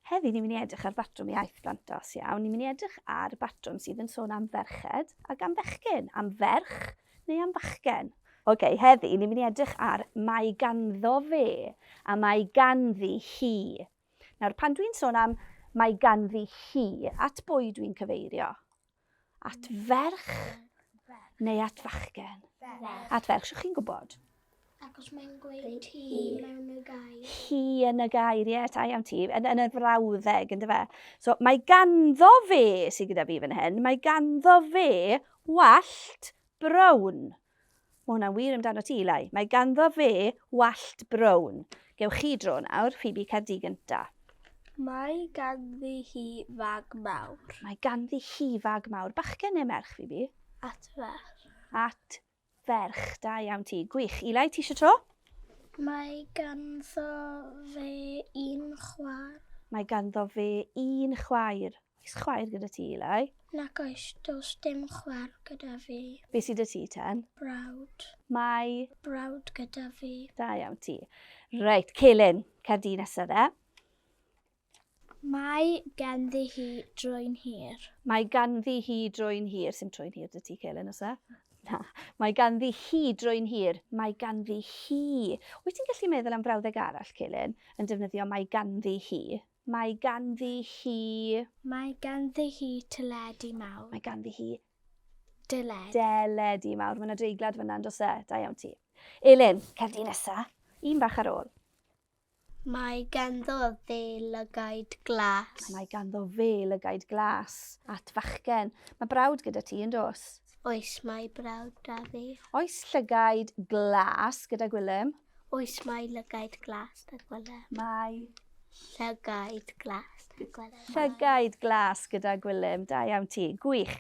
Heddi ni'n mynd i edrych ar batrwm iaith blantos, iawn. Ni'n mynd i edrych ar batrwm sydd yn sôn am ferched ac am fechgyn, am ferch neu am fachgen. Oce, okay, heddi ni'n mynd i edrych ar mae ganddo fe a mae ganddi hi. Nawr, pan dwi'n sôn am mae ganddi hi, at bwy dwi'n cyfeirio? At ferch neu at fachgen? Ferch. At ferch, so chi'n gwybod? Achos mae'n gweud hi mewn y gair. Hi yn y gair, ie, da iawn ti, yn, yn y frawddeg, ynddo fe. So, mae ganddo fe sydd gyda fi fan hyn, mae ganddo fe wallt brown. Mae hwnna'n wir amdano ti, Eli. Mae ganddo fe wallt brown. Gewch chi dro nawr, Phoebe Cerdi gynta. Mae ganddi hi fag mawr. Mae ganddi hi fag mawr. Bachgen neu merch, Phoebe? At ferch. At ferch. Da iawn ti. Gwych. Eli, ti eisiau tro? Mae ganddo fe un chwaer. Mae ganddo fe un chwaer. Oes chwaer gyda ti, Eli? Nac oes, does dim chwaer gyda fi. Be sydd 'da ti ten? Brawd. Mae... Brawd gyda fi. Da iawn ti. Reit, Celyn, cer di nesaf de. Mae ganddi hi drwyn hir. Mae ganddi hi drwyn hir. Sim trwyn hir 'da ti, Celyn, oes e? Na. Mae ganddi hi drwyn hir. Mae ganddi hi. Wyt ti'n gallu meddwl am frawddeg arall, Celyn, yn defnyddio mae ganddi hi? Mae ganddi hi... Mae ganddi hi teledu mawr. Mae ganddi hi... Deledu. Deledu mawr. Mae yna dreiglad fyna, yn does e? Da iawn ti. Elin, cer di nesa. Un bach ar ôl. Mae ganddo fe lygaid glas. Mae ganddo fe lygaid glas. At fachgen. Mae brawd gyda ti, yn dos? Oes, mae brawd da fi. Oes llygaid glas gyda Gwilym? Oes, mae lygaid glas da Gwilym. Mae llygaid glas da Gwilym. Llygaid glas gyda Gwilym. Da iawn ti. Gwych.